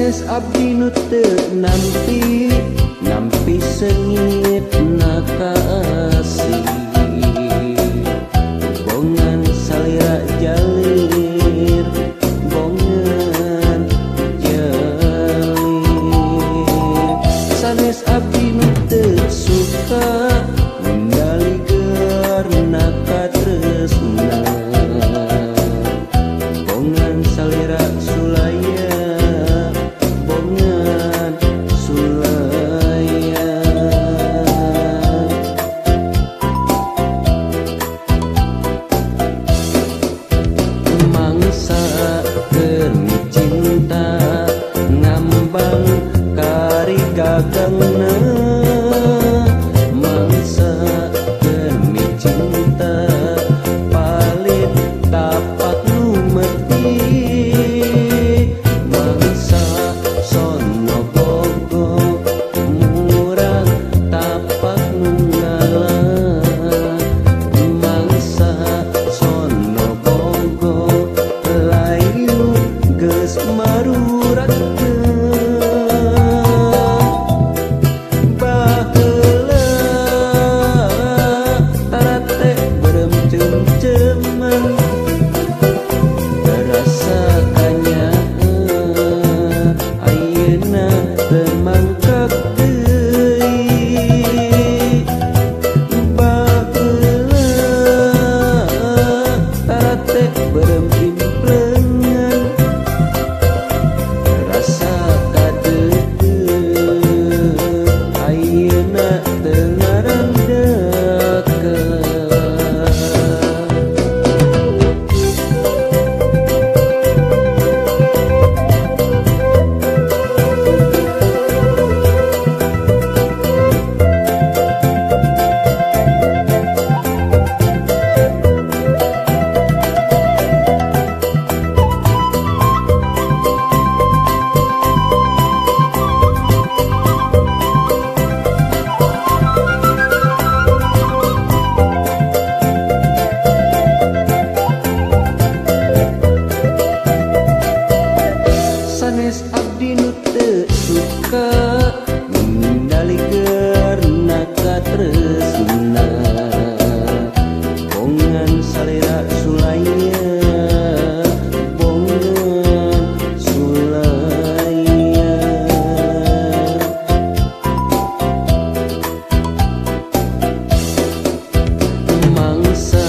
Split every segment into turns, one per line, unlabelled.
Sanes abdi nu teu nampi, nampi seungit na kasih. Bongan salira jalir, bongan jalir. Sanes abdi nu teu suka nindali gerna katresna. Bongan salira sulaya, bongan sulaya. Mangsa keur cinta ngambang kari gagangna. Mangsa keur cinta palit tapak lumeti. Mangsa sono bogo murang tapak nu ngalah. Mangsa sono bogo layu geus maruratkeun. Baheula tarate beureum ceum-ceuman, rasa kanyaah ayeuna teu mangkak deui. Baheula tarate beureum implengan, rasa kadeudeuh ayeuna teu ngarandekeun. Sanes abdi nu teu suka nindali gerna katresna. Bongan salira sulaya, bongan sulaya. Mangsa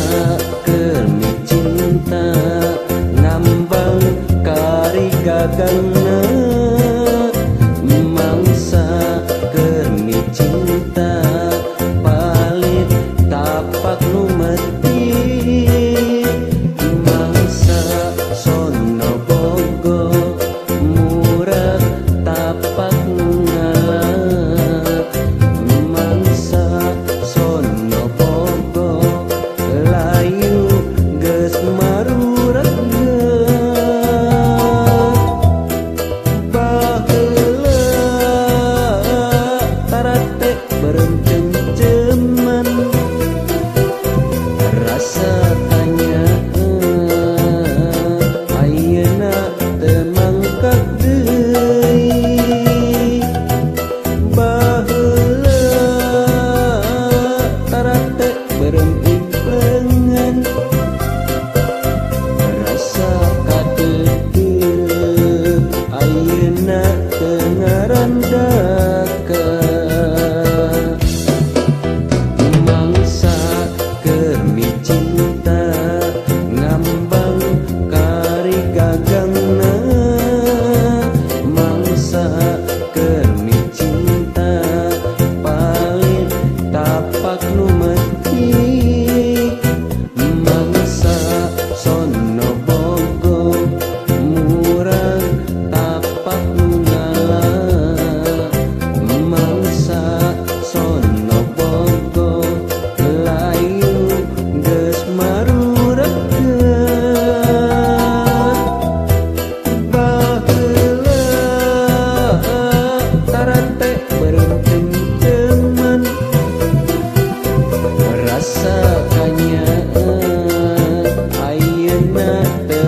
keur cinta ngambang kari gagangna. Mangsa keur cinta palit tapak lumeti. Mangsa sono bogo murag tapak nu ngalah. Mangsa sono bogo layu geus maruratkeun. Baheula tarate beureum ceum-ceuman, rasa kanyaah ayeuna teu mangkak deui. Baheula tarate beureum implengan, rasa kadeudeuh ayeuna teu ngarandakeun. Mangsa keur cinta ngambang kari gagangna. Mangsa keur cinta palit tapak lumeti. Mangsa sono bogo murang tapak nu ngalah. Mangsa sono bogo layu geus maruratkeun. Baheula tarate beureum ceum-ceuman, rasa kanyaah ayeuna teu